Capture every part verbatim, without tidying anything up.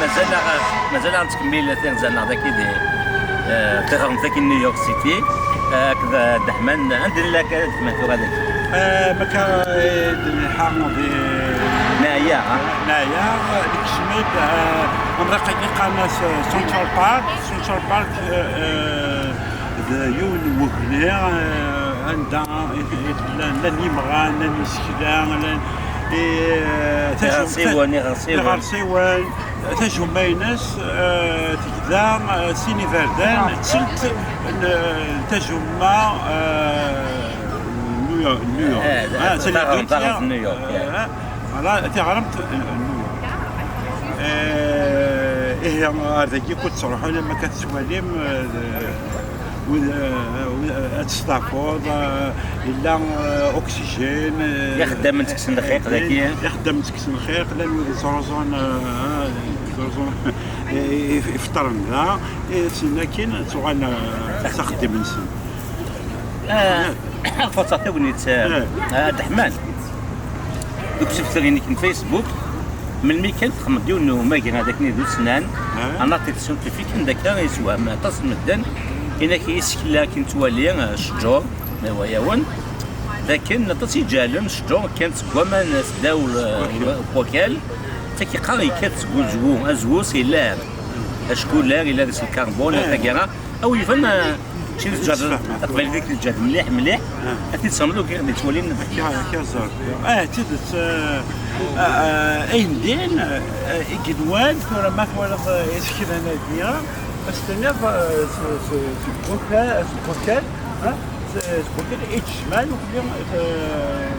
Mazal-aɣ, mazal-aɣ nettkemmil tirza-nneɣ dagi di, eh, tiɣremt dagi n New York City, eh, akked, eh, Dda Ḥman. Anda nella akka, Dda Ḥman, tura dagi? Eh, makka, eh, d lḥa di Neɛya, ha? Neɛya, nekcem-d, eh, amḍiq-agi qqaren-as, eh, Central Park. Central Park, eh, eh, d yiwen n wegni, eh, anda i, i, llan, llan yimɣan, llan yisekla, llan, eh, tajum-, iɣersiwen, iɣersiwen. Iɣersiwen. Tajumma-ines, eh, tegda, eh, sin iberdan, ttelt n, eh, tajumma, eh, New York, New York. Eh, ah, taɣremt, taɣremt n New York, eh, eh. Voilà, tiɣremt n New York. Eh, ihi, ar dagi kud ttruḥun, ama akka tettwalim, eh, Wid, eh, wid, eh, ad testaɛfuḍ, eh, yella, eh, oxygène, eh, ixeddamen ttekksen lxiq dagi. Ixeddamen ttekksen lxiq, llan wid yettruẓun, eh, yettruẓun, eh, ifeṭṭren da, eh, sin akin ttuɣalen, eh, s axeddim-nsen. Eh, ad faṛseɣ tagnit, eh, eh, Dda Ḥman. Deg usebter-inek n Facebook, melmi kan txedmeḍ yiwen n umager ad akken d ussnan, un article scientifique, anda akka yessewham aṭas n medden, inak isekla akken nettwali, eh, ccǧur, ma iwa-yawen, d akken aṭas i ǧehlen ccǧur kkan seg waman, eh, seddaw, eh, n wakal, ttakiqa yekkat seg uzwu, azwu s yellar, acku llar yella deg-s lkarbun, eh, taggara, Aw, iban, eh, mačči d ǧǧar, taqbaylit i k-teǧǧa mliḥ, mliḥ. Ah. Ad t-id-semmeḍ ukiɣ di ttwalin. Akka, akka ẓer. Ah, d tidet, eh, eh, eh, ayen din, eh, igenwan, tura ma twalaḍ, eh, iseklan-agi, ad s-tiniḍ, eh, s-, s-, seg wakal, seg wakal, eh, s-, seg wakal i d-jemɛen, ukli, eh,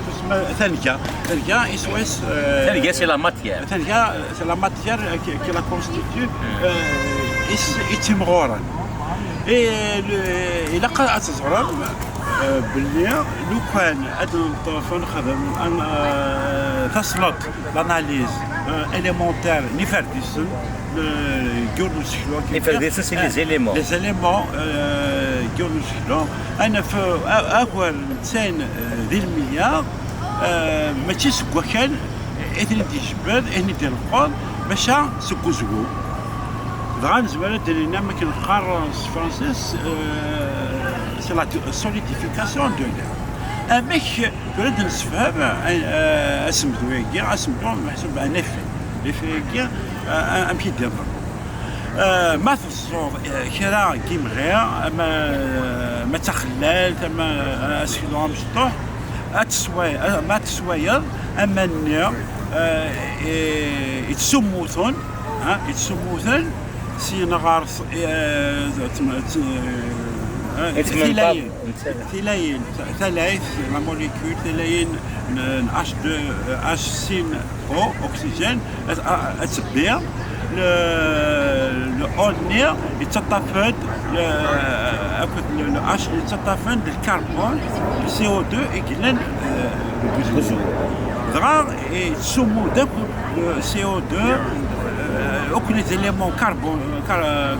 tusma, tanga. Tanga, iswa-s, eh, tanga, c'est la matière. Tanga, c'est la matière qui, qui la constitue, euh, i s-, i ttimɣuren. Et le, ilaq ad teẓrem, euh, belli lukan ad neṭṭef ad nexdem, euh, tasleḍt, l'analyse, euh, élémentaire n iferdisen, euh, deg yiwen n useklu akken. Iferdisen, c'est les, euh, éléments. Les éléments, euh, deg yiwen n useklu. Ad naf, euh, a-, agar netta, euh, di lmeyya, Eh, mačči seg wakal i ten-id-ijebbed, i ten-id-ileqqeḍ, maca seg uzwu. Dɣa nezmer ad d-nini, am akken neqqar s tefransist, eh, c'est la solidification de l'air. Amek, tura ad d-nessefhem, eh, asemdu-agi, asemdu meḥsub un effet. L'effet-agi, eh, amek i d-iḍerru. Eh, ma teẓẓuḍ, eh, kra n yimɣi, ama, ama d taxellalt, ama, eh, aseklu amecṭuḥ, ad teswa-, eh, ma teswayeḍ aman-nni, eh, eh, yettsummuten, ha, yettsummuten, syin ɣer s-, eh, tm-, t-, eh, tilayin. Tilayin, ta-, talayt, la molécule, tilayin n, n H deux, eh, H sin O, oxygène, ad, ad, ad tebbi. Le, le O-nni yettaṭṭaf-d, le, akked le, le H yettaṭṭaf-d le carbone, le C O deux i yellan, eh, deg uzwu. Dɣa, eh, yettsumu-d akk le C O deux, eh, akk les éléments carbone, car-, eh,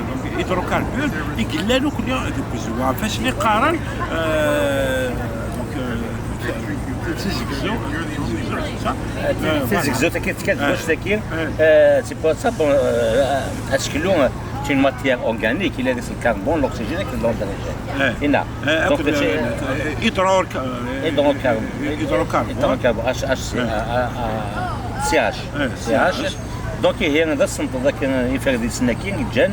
donc hydrocarbures, i yellan akk deg uzwu. Ɣef acu i qqaren, eh, donc, eh, Tizegzewt, tizegzewt, c'est ça? Tizegzewt, akka, tekkat tguct-agi, eh, c'est pour ça, bon, eh, aseklu, eh, c'est une matière organique, il y a le carbone, l'oxygène, avec l'hydrogène. Eh. Donc, c'est, eh, hydrocarbone. Hydrocarbone. Hydrocarbone, H, H, C H. Eh, C H. Donc, ihi, d asenṭeḍ akken iferdisen-agi, ǧǧan,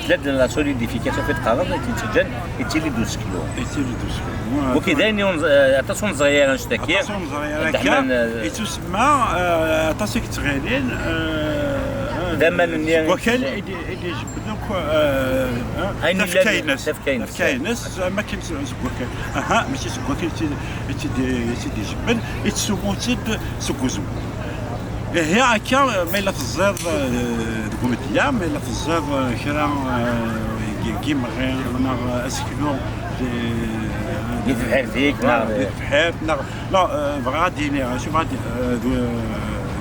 tella la solidification fi tqerraḍ, i tt-ǧǧan, yettili-d useklu. Yettili-d useklu. Waki d ayen ur nẓ-, eh, aṭas ur neẓri ara annect-agi. Aṭas ur neẓri ara akka. Yettwasemma, eh, aṭas i yettɣilin, eh, d aman-nni. Wakal i d-, i d-ijebbed akk, eh, eh, ayen yellan, tafekka-ines. Tafekka-ines. Tafekka-ines, am akken s-, seg wakal. Aha, mačči seg wakal i tt-, i tt-, i tt-id-ijebbed, yettsumu-tt-id seg uzwu. Ihi akka, ma yella teẓẓiḍ, eh, deg umedya, ma yella teẓẓiḍ, eh, kra, eh, n yimɣi, neɣ aseklu di, di tebḥirt-ik, neɣ di tebḥirt, neɣ, neɣ, eh, bɣiɣ ad d-iniɣ, acu bɣiɣ ad d-, eh, d, eh,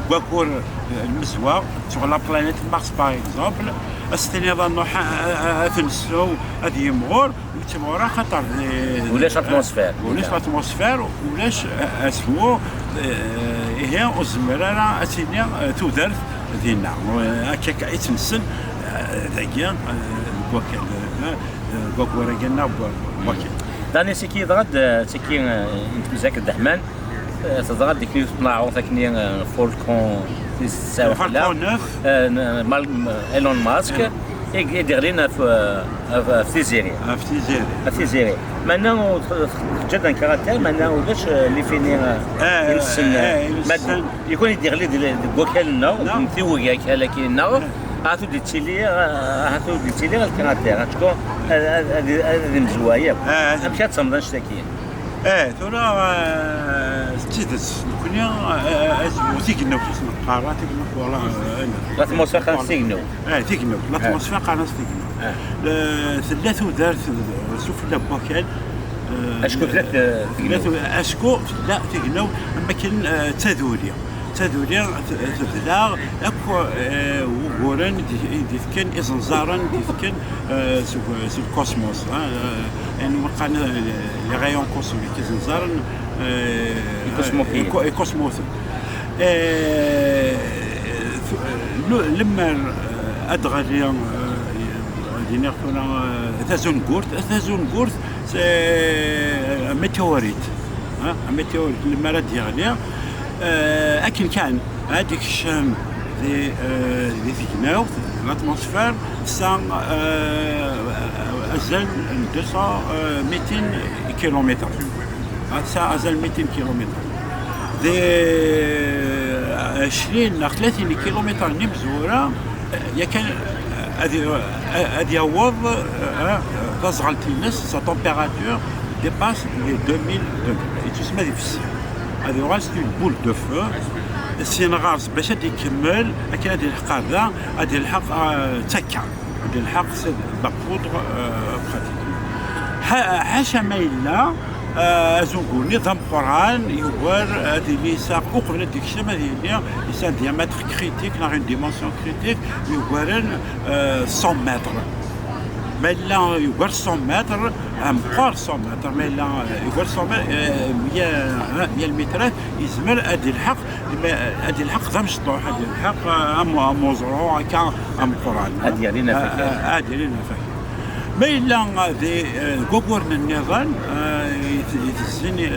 deg wakur, eh, lmezwa, sur la planète Mars, par exemple, ad s-tiniḍ a Nuḥ, a, a, a, ad t-nessew, ad yimɣur, Yettimɣur axaṭer di-, ulac atmosfère. Ulac atmosfère, ulac, eh, asmu, eh, ihi ur tezmir ara ad tili, eh, tudert, Dinna, eh, akka akka i tt-nessen, eh, dagi, eh, deg wakal, eh, eh, deg waggur-agi neɣ deg wakal. Dani, siki dɣa d, siki, eh, n tmezak d Ḥman, eh, teḍra-d deg yiwet n tnaɛurt akken, eh, Falcon, tis-, Falcon neuf. Eh, n-, Mal-, Elon Musk, i, i d-iɣlin ɣef, eh, ɣef, ɣef Tiziri. Ɣef Tiziri. Ɣef Tiziri. Meɛna ur t-, teǧǧa-d un caractère, meɛna ulac, eh, lifini, eh, eh, inessen, eh, eh, ma d-, inessen. Yukan i d-iɣli deg, deg wakal-nneɣ, deg umtiweg akal-agi-nneɣ, ahat ur d-ittili, ahat ur d-ittili lkarantira, acku ad, ad, ad, ad imezway akk. Eh. Amek ad tsemmeḍ annect-agi? Eh, tura, eh, d tidet, nekni, eh, eh, tignewt i s-neqqar, tignewt, voilà, eh, l'atmosphère, voilà. Tignewt. Eh, tignewt, l'atmosphère qqaren-as tignewt. Eh. Eh, tella tudert sufella n wakal, eh, acku tella, eh, tella tignewt. Acku tella tignewt, am akken, eh, d taduli. D taduli, t-, tebda akk, eh, wuguren i d-, i d-ifkan, izenẓaren i d-ifkan, eh, seg, seg kosmos, eh, eh, ayen umi qqaren, eh, les rayons cosmiques, izenẓaren, eh, ikosmutiyen. Iko-, ikosmuten. Eh, tu-, lu-, lemmer, eh, ad d-ɣli, eh, ad iniɣ tura, eh, tazungurt, tazungurt, c'est un météorite, hein, un météorite, lemmer ad d-yeɣli, eh, akken kan, ad ikcem di, eh, di tegnawt, l'atmosphère, tesɛa, eh, azal n deux cents, eh, mitin kilomètres. Tesɛa azal mitin kilomètres. Di, eh, ɛecrin neɣ tlatin kilomètres n imezwura, eh, yakan, eh, ad, eh, ad yaweḍ, eh, eh, taẓɣelt-ines, sa température dépasse les deux mille degrés. Yettusemma d ifessi. Ad yuɣal, c'est une boule de feu. Syin ɣer-s bac ad ikemmel, akken ad ilḥeq ɣer da, ad ilḥeq, eh, d takka. Ad ilḥeq, c'est de la poudre, eh, pratiquement. Ḥa-, ḥaca ma yella, eh, azungu-nni d ameqqran, yugar, ad yili yesɛa, uqbel ad d-ikcem, ad yili yesɛa un diamètre critique neɣ une dimension critique yugaren, eh, cent mètres. Ma yella yugar cent mètres, ameqqar cent mètres, ma yella, eh, yugar cent mètres, eh, mya, eh, mya lmitrat, yezmer ad ilḥeq, ad ilḥeq d amecṭuḥ, ad ilḥeq, eh, am-, am uẓru, akka ameqqran. Ad yali nafak. Eh, eh, ad yali nafak. Ma yella, eh, di, eh, deg wagguren nniḍen, eh, i t-, i tezzin i,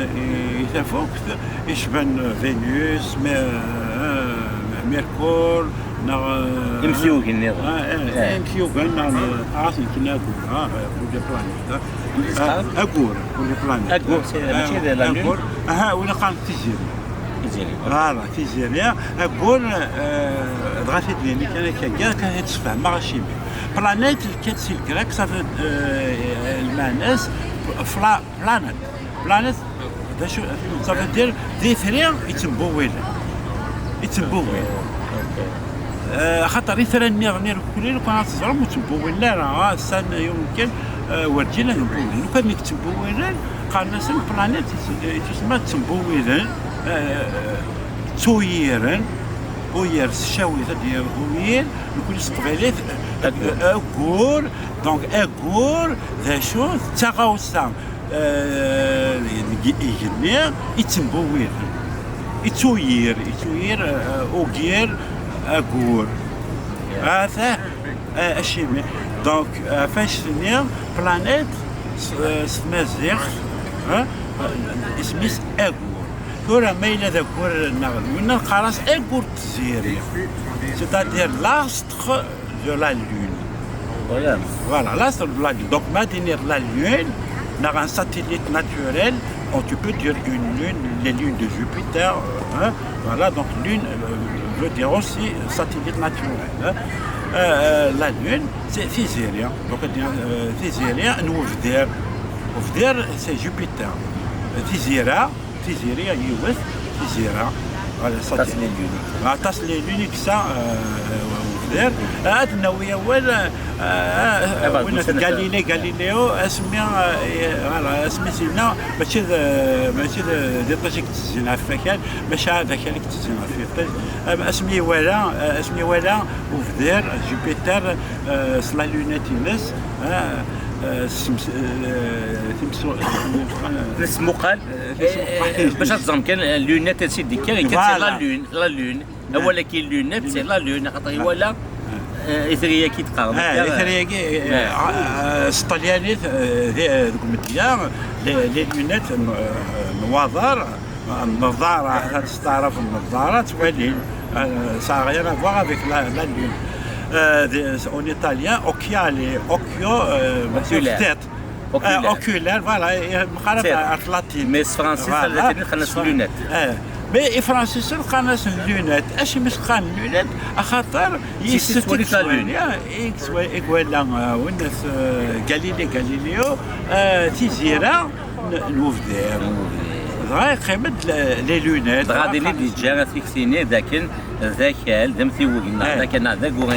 i tafukt, icban Venus, Mer-, eh, Mercure, neɣ, eh, imtiwgen nniḍen. Eh, eh, eh, imtiwgen, neɣ, eh, aɣas nekni aggur, ah, eh, pour les planètes, ah. Amek i s-qqaren? Eh, aggur, pour les planètes. Aggur, c'est, eh, mačči d la lune? Aggur, aha, win qqaren tiziri. Tiziri. Voilà, tiziri. Aggur, eh, dɣa tidlin kan akka, kan ad tt-sfehmeɣ acimi. Planète, tekka-d si lgrek, ça veut, eh, lmeɛna-s, fla-, Planet. Planet, d acu, ça veut dire d itri ittembuwilen. Ittembuwil. Eh, axaṭer itran nniḍen irkelli, lukan ad teẓrem, ur ttembuwilen ara. Ah, ass-a, yiwen kan, eh, werǧin ad mbuwilen. Lukan nekk ttembuwilen, qqaren-asen planet, yettusemma ttembuwilen, eh, ttuyiren, uyir s ccawit ad d-yerr uyir, nekkni s teqbaylit, eh, aggur, donc aggur, d acu, d taɣawsa. Eh, deg igenni, ittembuwil, ittuyir, ittuyir, eh, ugir, aggur. Ata, eh, acimi. Donc, eh, ɣef annect-nni, planète, s, eh, s tmaziɣt, eh, isem-is aggur. Tura, ma yella d aggur neɣ d winna, neqqar-as aggur n tziri. C'est-à-dire l'astre de la Lune. Voilà. Voilà, l'astre de la Lune. Donc, ma d-iniɣ la Lune, neɣ un satellite naturel, ou tu peux dire une lune, les lunes de Jupiter, euh, hein. Voilà, donc lune, euh, veut dire aussi satellite naturel, hein. Euh, euh, la Lune, c'est Tiziri, hein. Donc, euh, Tiziri, n ubdir. Ubdir, c'est Jupiter. Tizira, Tiziri, yiwet, Tizira. Voilà, ça, aṭas n les lunes. Aṭas n les lunes i yesɛa, euh, ubdir. Ad nawi awal, euh, euh, win Galilée, Galileo, asmi, euh, voilà, asmi s-yenna, mačči d, mačči d, d iṭij i yettezzin ɣef wakal, maca d akal i yettezzin ɣef yiṭij. Euh, asmi iwala, euh, asmi iwala ubdir, Jupiter, euh, s la lunette-ines, euh, euh, s-, euh, timsu-, Nesmuqal. Eh, eh, bac ad teẓrem kan, eh, lunette, c'est d-, kan, kan, c'est la lune, la lune. Awal-agi lunette, c'est la lune, xaṭer iwala, eh, itri-agi d-qqaren akka. Itri-agi, eh, eh, s ṭṭalyanit, eh, di, deg umedya, les, les lunettes n, eh, n waḍar, eh, nneḍara, ad testeɛref nneḍara, ttwalin. Eh, ça a rien à voir avec la, la lune. Eh, di, en italien, occhiale, occhio, eh, oculaire. Tête. Oculaire. Eh, oculaire, voilà, eh, mxalaf ar tlatin. Mais s tefransist, voilà. Ar tlatin, qqaren-as lunettes. Eh, mais ifransisen qqaren-as lunettes. Acimi s-qqaren lunettes? Axaṭer yis-s i yettwali la lune. I yettwa-, i iwala, eh, winna, eh, Galilée Galileo, eh, tizira n, n ubdir. Dɣa yeqqim-d le-, les lunettes. Dɣa din i d-yeǧǧa tikti-nni d akken d akal, d amtiweg-nneɣ, d akal-nneɣ, d agu-,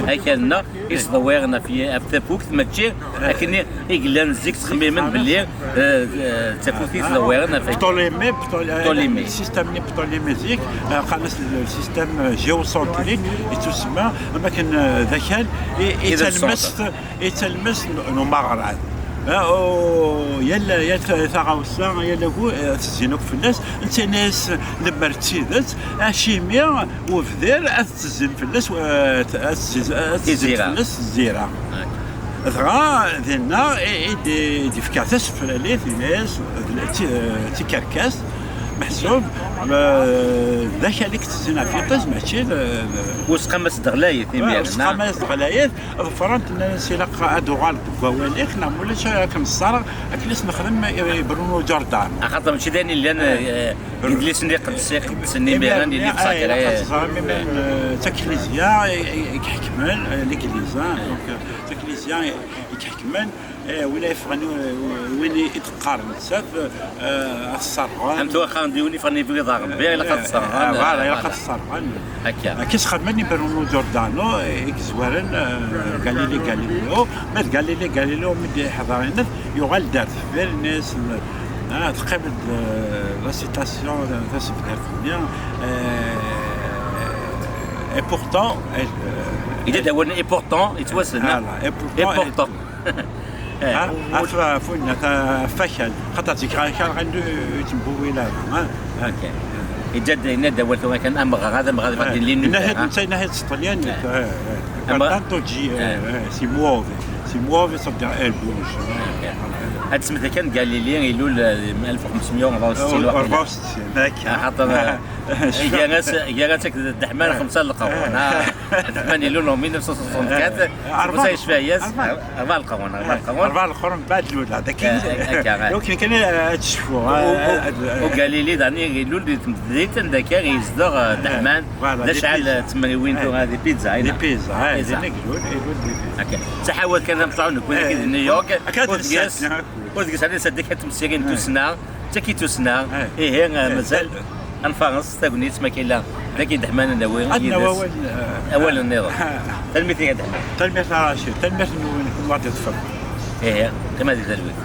akal-nneɣ, i yettḍewwiren ɣef, ɣef tafukt, mačči akken i, i yellan zik ttxemmimen belli, eh, eh, d tafukt i yettḍewwiren ɣef Ptolémée, Ptolé-, Ptolémée. Le système n Ptolémée zik, eh, qqaren-as le système, eh, géocentrique, yettusemma am akken, eh, d akal i, i d talmest, i talmest n, n umaɣrad. Eh, o, yal, yal ta-, taɣawsa, yal agu, eh, tezzin akk fell-as, netta yenna-yas lemmer d tidet, acimi ubdir ad tezzin fell-as, eh, t-, ad tezzi-, ad tezzin fell-as tizira. Dɣa dinna i, i d-, i d-ifka tasefralit, yenna-yas d, d ti-, d tikerkas, meḥsub, eh, d akal i yettezzin ɣef yiṭij, mačči d, d, useqqamu-s d ɣlayet, imir, useqqamu-s d ɣlayet, ḍefrent, nnan-as ilaq ad uɣal deg wawal-ik, neɣ ma ulac akken ṣṣareɣ, akken i s-nexdem i, i Bruno Giordano. Axaṭer mačči d ayen yellan, eh, idlisen iqedsen, iqedsen imir, imir-nni, eh, ilaq ad teẓrem, imir-nni, eh, d taklizya i, i, i iḥekmen, eh, l'église, hein, donc, eh, d taklizya i, i iḥekmen, eh, win i yeffɣen, eh, win i d-qqaren nettat, eh, ad t-sserɣen. Am tura qqaren-d i win yeffɣen yebɣiḍ Rebbi, ilaq ad t-sserɣen, eh, voilà, eh, ilaq ad t-sserɣen. Akka. Akka i s-xedmen i Bruno Giordano, i yezwaren, eh, Galilée Galileo. Ma d Galilée Galileo mi d-iḥḍer inat, yuɣal-d ar deffir, yenna-yasen, ah, teqqim-d, eh, la citation, eh, tasebdart-nni, eh, et pourtant, eh, il y a des et pourtant, it was, voilà, et pourtant, et pourtant. Eh, ɣef, ɣef winna, ɣef wakal. Xaṭer zik akal ɣer yettembiwil ara, ha? Ok. Yeǧǧa-d, yenna-d awal tura kan, ameɣrad, ameɣrad, ad ilin netta, yenna-t s ṭṭalyan, eh, eh. Ameɣ-, tanto gi-, eh, eh, si muove, si muove, ça veut dire elle bouge. Ok. Ad tesmet kan Galilée, ilul, eh, alef u xemsmya u rebɛa u settin, u rebɛa u settin, waqila. Axaṭer, eh, gar-as, gar-as akked Dda Ḥman xemsa n leqrun, ha? Dda Ḥman ilul en mille neuf cent soixante-quatre, c'est pour ça yecfa-yas. Rebɛa leqrun, rebɛa leqrun. Rebɛa leqrun mbeɛd lula, d akken. Eh, akka, eh. Akken kan, eh, ad tecfu, u, eh, u, eh, u Galili, daɣen, ilul di temdint anda kan yezdeɣ, eh, Dda Ḥman, voilà, d acḥal, eh, tmerwin tura di Pisa, di Pisa, eh, din i ilul, ilul di Pisa. Akka. Ttḥawal kan ad nṭeɛ nekkni dagi di New York, akka, u deg-s, u deg-s ad nsadek ad temsirin n tussna, d taki tussna, ihi, eh, mazal. Ad nfares tagnit ma kila, d akken Dda Ḥman ad nawi yid-s awal, eh, awal nniḍen. Tanemmirt-ik a Dda Ḥman. Tanemmirt a Racid, tanemmirt-nwen, kenwi ad d-teffɣem. Ihi, qqim ad d-talwit.